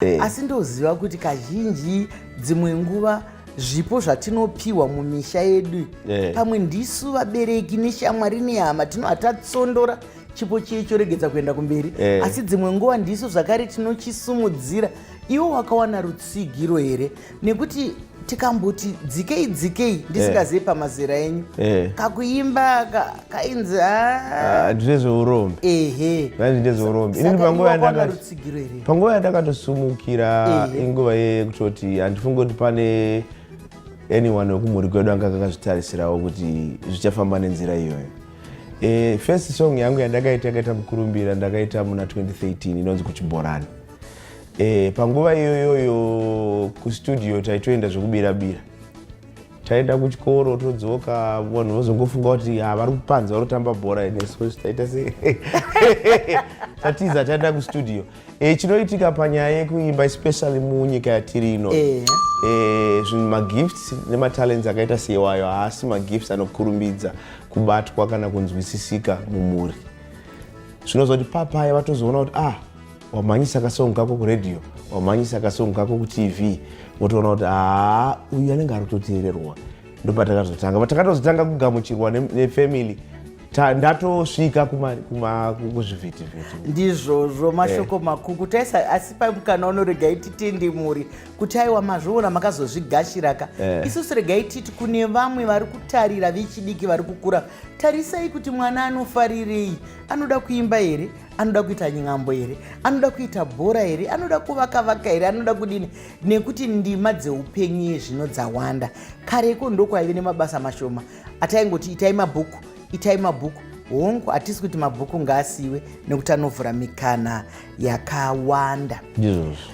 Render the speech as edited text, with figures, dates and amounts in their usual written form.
Asi ndoziva kuti kazhinji dzimwe nguva zvipo zvatinopiwa mumisha yedu, pamwe ndisu vabereki neshamwari nehama tinobva tatsondora chipo chiye choregedza kuenda kumberi. Asi dzimwe nguva ndisu zvakare tinochisumudzira. Iwo wakawana rutsigiro here? Nekuti tikamboti dzikei dzikei, ndisingazivi pamazera enyu, kakuimba kainzi Ah, ndezveurombe. Zvanzi ndezveurombe. Inini Saka panguva iwe wakawana rutsigiro here? Panguva yandakatosumukira, inguva yekutoti handifungi kuti pane anyone wekumhuri kwedu anga akazvitarisirawo kuti zvichafamba nenzira iyoyo. First song yangu yandakaita yakaita mukurumbira ndakaita muna 2013, inonzi "Kuchibhorani". Panguva iyoyoyo kustudio taitoenda zvekubira-bira, taenda kuchikoro todzoka, vanhu vozongofunga kuti ha, vari kupanza, vari kutamba bhora, nesu taita se tatiza taenda kustudio. Chinoitika panyaya yekuimba, especially munyika yatiri ino, zvinhu magifts nematalents akaita seiwayo haasi magifts anokurumbidza kubatwa kana kunzwisisika mumhuri. Zvinozoti papaya vatozoona kuti, ah, wamhanyisa kasong kako kuredhiyo, wamhanyisa kasong kako kuTV, votoona kuti haa, uyu anenge ari kutoteererwa. Ndopatakazotanga, patakatozotanga kugamuchirwa nefamily ndatosvika kuzvivhitivhiti. Ndizvozvo, mashoko makuku taisa. Asi pamukana uno regai titende mhuri kuti aiwa, mazviona, makazozvigashiraka. Isusu regai titi kune vamwe vari kutarira, vechidiki vari kukura, tarisai kuti mwana anofarirei. Anoda kuimba here? Anoda kuita nyambo here? Anoda kuita bhora here? Anoda kuvaka vaka here? Anoda kudini? Nekuti ndima dzeupenyu yezvino dzawanda. Kareko ndokwaive nemabasa mashoma ataingoti itai mabhuku, itai mabhuku. Hongu, hatisi kuti mabhuku ngaasiyiwe, nekuti anovhura mikana yakawanda. Ndizvozvo.